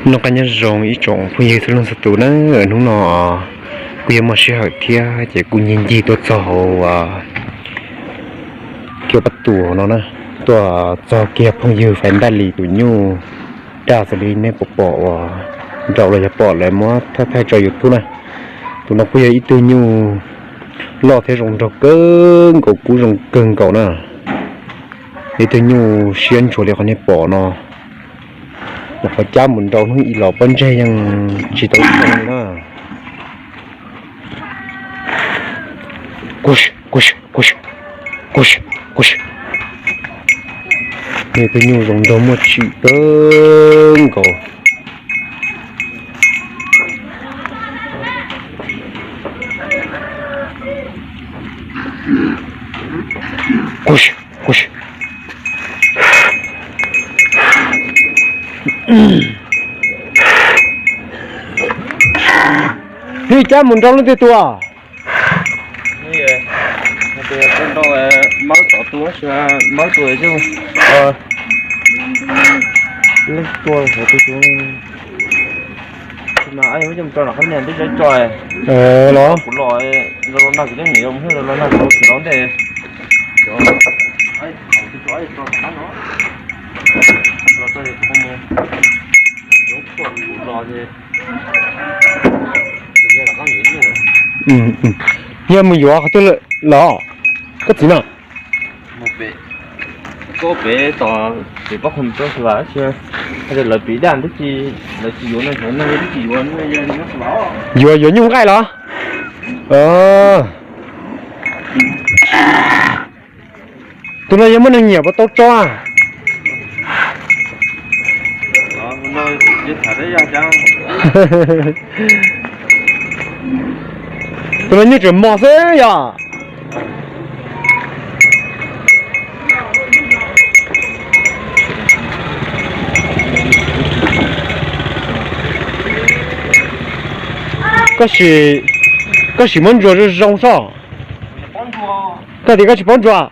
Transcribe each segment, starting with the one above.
Noj qab nyob zoo ib tsoom phooj ywg txhua leej txhua tus na, hnub no kuj yuav muaj sij hawm thiab ces kuj ncig ncig tuaj txog hauv kiab pab tus no na, tuaj txog kiag phooj ywg Faiv Ntaj Lis tus nyuj daj xws li nej pom pom uas nraud los yog pom lawv muab thaij thaij tso YouTube na. Tus no kuj yog ib tug nyuj loj thiab zoo nraug kawg nkaus, kub zoo kawg nkaus na. Ib tug nyuj siab ntshua li qhov nej pom no. Nyuam qhuav cab mus nraud hnub ib los pob ntseg yeej tsis tau zoo li na. Ib tug nyuj zoo nraug muaj tsim kawg nkaus. Hnub ib cab mus nraud leej twg tua? Mawb tom tu, mawb tus leej tua hov tu xu. Mas muab coj mus tso nram qab niag twb tso tso los kuv los, los nag kuv twb niam los nag kuv los ntej. Yog mus yuav qhov twg los koj txiv no? Koj pem tom pem pob qhov toj xwb, lawv pem daj twb tsis, lawv tsis yuav no, lawv twb tsis yuav. Yuav yuav nyuj nqaij los? Tus no yog muaj neeg nyiam puas tau tso? Tus no nyuj tseem mos xwb yog. Koj sim, koj sim muab ntsuas zoo zoo soj. Koj tias koj tsis paub ntsuas.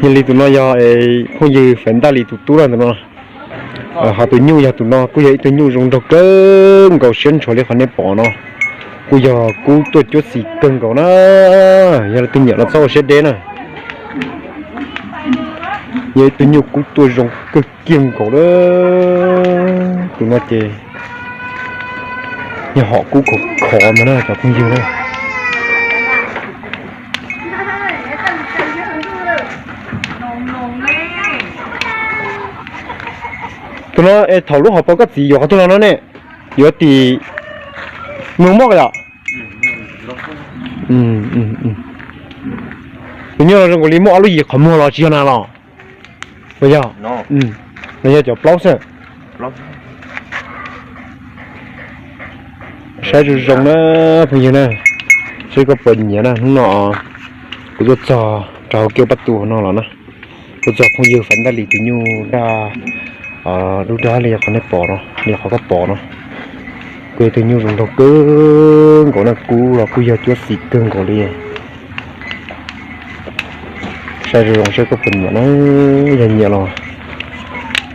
Yog li tus no yog phooj ywg Faiv Ntaj Lis tus tub na tus no. Ho tus nyuj yog tus no kuj yog ib tug nyuj zoo nraug kawg nkaus siab ntshua li qhov nej pom no. Kuj yog kub tuaj cuab xis kawg nkaus na. Yog leej twg nyiam los txhob ua siab deb na. Yog ib tug nyuj kub tuaj zoo kawg kiag nkaus na. Tus no ces yog hom kub khov khov ntag na cov phooj ywg na. Tus no es thaum lub hauv paus koj txiv yuav qhov twg los no ne? Yuav tim Mloog Moj yom? Tus nyuj no zoo nkaus li muaj ob lub yim qhov muag los tsis yog na los? Puas yog? Los yog cov plaub xwb. Saib zoo zoo na phooj ywg na, saib koj puas nyiam na. Hnub no kuv tuaj txog rau hauv kiab pab tus no los na, tuaj txog phooj ywg Faiv Ntaj Lis tus nyuj daj, lub daj li qhov nej pom no, li qhov koj pom no. Kuj yog tus nyuj zoo nraug kawg nkaus na, kub los kuj yog cuab xis kawg nkaus li. Saib zoo zoo saib koj puas nyiam na, yog nyiam los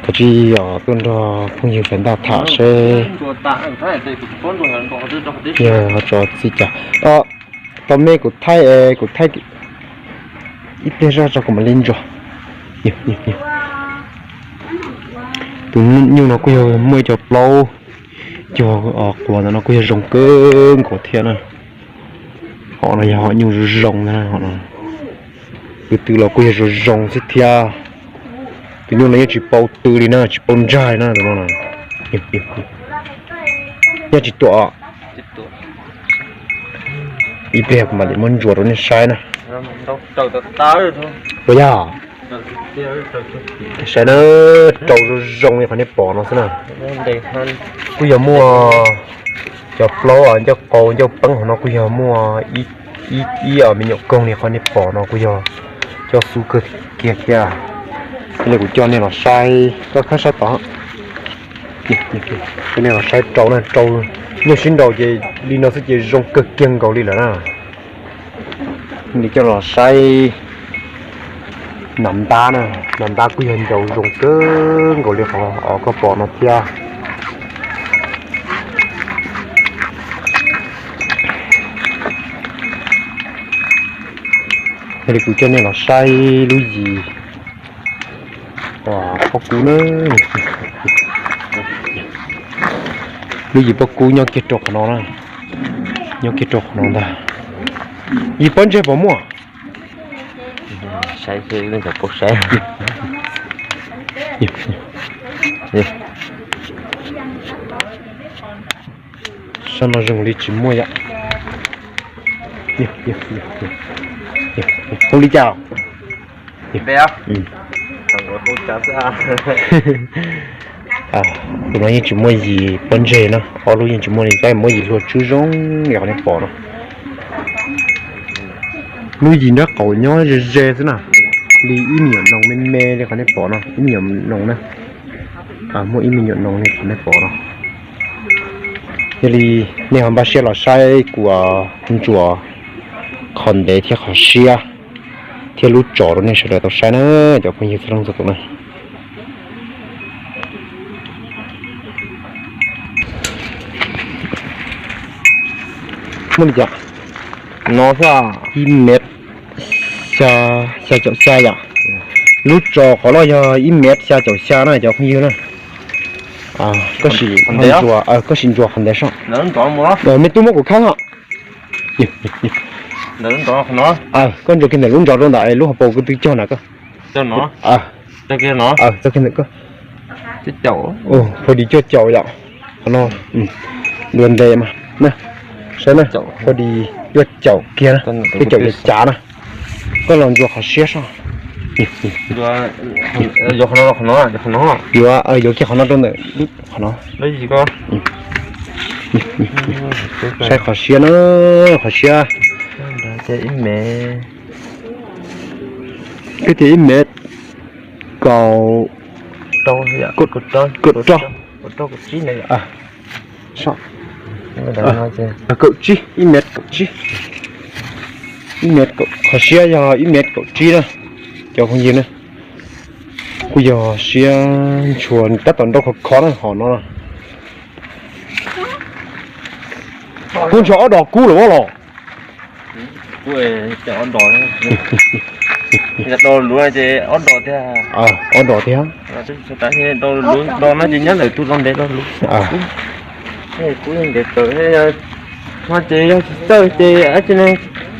thov txim os, tuaj nrog phooj ywg Faiv Ntaj tham seb. Yog tso txij cas, tau me kuv thaij, kuv thaij ib pliag zoj tso kuv mam li ntsuas. Tus nyuj no kuj yog muaj ib co plaub, cog quas ntawm no kuj yog zoo kawg nkaus thiab na. Hom no yog hom nyuj zoo zoo na, hom no tw tw los kuj yog zoo zoo xwb thiab. Tus nyuj no yeej tsis paub tw li na, tsis paub ntsag na tus no. Yeej tsis tuam. Ib pliag kuv mam li muab ntsuas rau nej saib na. Puas yog? Saib na, rau zoo zoo li qhov nej pom no xwb na. Kuj yog muaj cov plaub ncauj qau ncauj peeb hauv no kuj yog muaj ib, ib me nyuam koog li qhov nej pom no kuj yog coj xub kawg kiag thiab. Li kuv coj nej los saib, koj khab saib tod. Coj nej los saib rau na, rau nyuj sib nraus ces li no xwb ces zoo kawg kiag nkaus li lawm na. Li coj los saib nas ntab na. Los ntab kuj yog ncau zoo kawg nkaus li qhov koj pom no thiab. Yog li kuv coj nej los saib lub yim pob kub na. Lub yim pob kub nyob kiag rau qhov no na, nyob kiag rau qhov no ntag. Yim pob ntseg puas muaj? Saib, sab no zoo li tsis muaj yom. Hu li cas? Tus no yeej tsis muaj yim pob ntseg na, ob lub yeej tsis muaj li, tab muaj yim hlua tswb zoo li qhov nej pom no. Lub yim nrab qaum nyob ze ze xwb na, li ib me nyuam noog me me li qhov nej pom no, ib me nyuam noog na. Muaj ib me nyuam noog li qhov nej pom no. Yog li nej ho npaj siab los saib kuv ntsuas qhov ntev thiab qhov siab thiab lub tsos rau nej sawv daws tau saib na, cov phooj ywg txhua leej txhua tus na. Muaj li cas? No xwb, ib mev xya, xya caum xya yom. Lub tsos qhov loj yog ib mev xya caum xya na cov phooj ywg na. Koj sim ntsuas, koj sim ntsuas qhov ntev soj. Nej tub muab kuv khab os. Koj ntsuas kiag ntawm lub nrov rau ntawm lub hauv paus kuv twb cog na koj. Txog kiag ntawm koj. Pha dis cuaj caum yom. Qhov no dua ntev mas, saib na, pha dis cuaj caum kiag na, cuaj caum cav cav na. Koj los ntsuas qhov siab soj. Yuav, yuav kiag qhov no rau ntawm qhov no. Saib qhov siab na, qhov siab. Ib mev, ib mev kaum, kaum rau, kaum tsib, ib mev kaum tsib. Ib mev, qhov siab yog ib mev kaum tsib na, cov phooj ywg na. Kuj yog siab ntshua tab tom nrau khov khov na hom no. Kuj ntshua ob dos kub lawm los. Ob dos thiab. Ob dos thiab. Dos no ces nyob ntawm tus no ntev do lus. Kuv ntev tawm no ces yog tsis txawj ces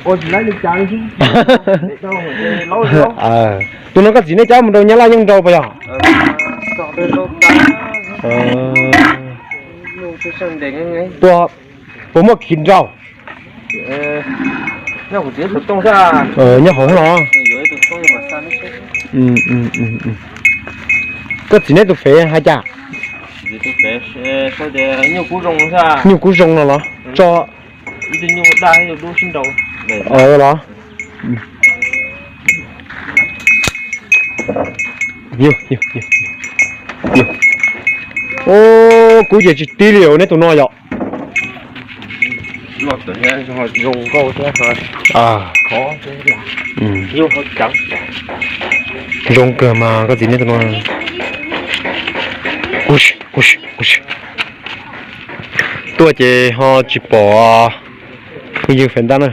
ua tsis laib li cas. Tus no koj txiv nej cab mus rau Nyab Laj yeej nrau puas yog? Tua, puas muaj khiv nrau? Nyob hauv no. Koj txiv neb tus fev hais cas? Nyuj kub zoo no los tso. Los. Kub ces tsis tib li neb tus no yom. Zoo kawg mas koj txiv neb tus no. Tuaj ces ho tsis pom phooj ywg Fem Ntaj na,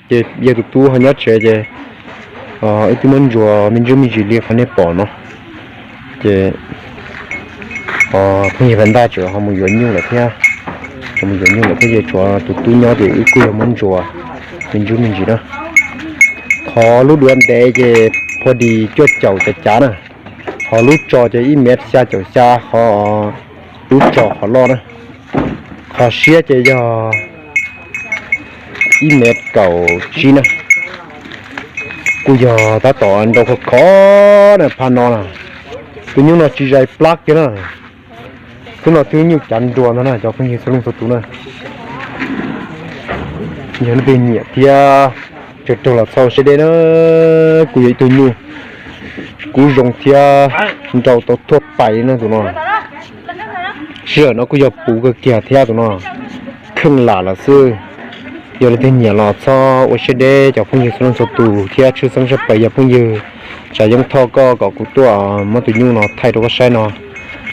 ces yawg tus tub ho nyob tsev ces wb twb muab ntsuas me ntsuj me ntsis li qhov nej pom no. Ces phooj ywg Fem Ntaj tseem ho mus yuav nyuj lawm thiab, mus yuav nyuj lawm thiab ces tshuav tus tub nyob ces wb kuj yog muab ntsuas me ntsuj me ntsis na. Qhov lub duav ntev ces pha dis cuaj caum cav cav na, qhov lub tso ces ib mev xya caum xya, qhov lub tso qhov loj na. Qhov siab ces yog ib mev kaum tsib na. Kuj yog tab tom nrau khov khov na, pha no na. Tus nyuj no tsis zais plab kiag na. Tus no twb nyuj cav nruas ntag na cov phooj ywg txhua leej txhua tus na. Yog leej twg nyiam thiab tseem raug los txhawb siab deb na, kuj yog ib tug nyuj kub zoo thiab nrau tau thuaj pais na tus no. Sij hawm no kuj yog puv kawg kiag thiab tus no, kheej lam lawm xwb. Yog leej twg nyiam los txhob ua siab deb cov phooj ywg txhua leej txhua tus thiab tshwj xeeb tshaj plaws yog phooj ywg Tsav Yeeb Thoj koj kom kuv tuaj muab tus nyuj no thaij rau koj saib no,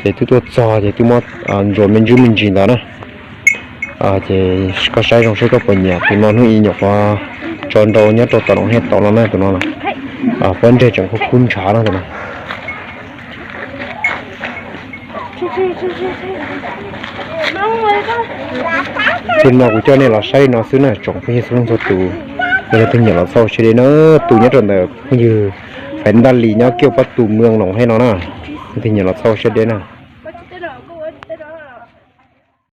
ces twb tuaj txog ces twb muab ntsuas me ntsis me ntsis ntawd na. Ces koj saib zoo seb koj puas nyiam, tus no hnub ib nyuam qhuav tso nrau nyob rau tom Loos Hej tod los na, tus no pob ntseg tseem kub kub ntshav no tus no. Tus no kuv coj nej los saib li no xwb na tsoom phooj ywg txhua leej txhua tus. Yog leej twg nyiam los txhob ua siab deb na, tus nyob rau ntawm phooj ywg Faiv Ntaj Lis nyob kiag pab tus mwm Loos Hej no na. Leej twg nyiam los txhob ua siab deb na.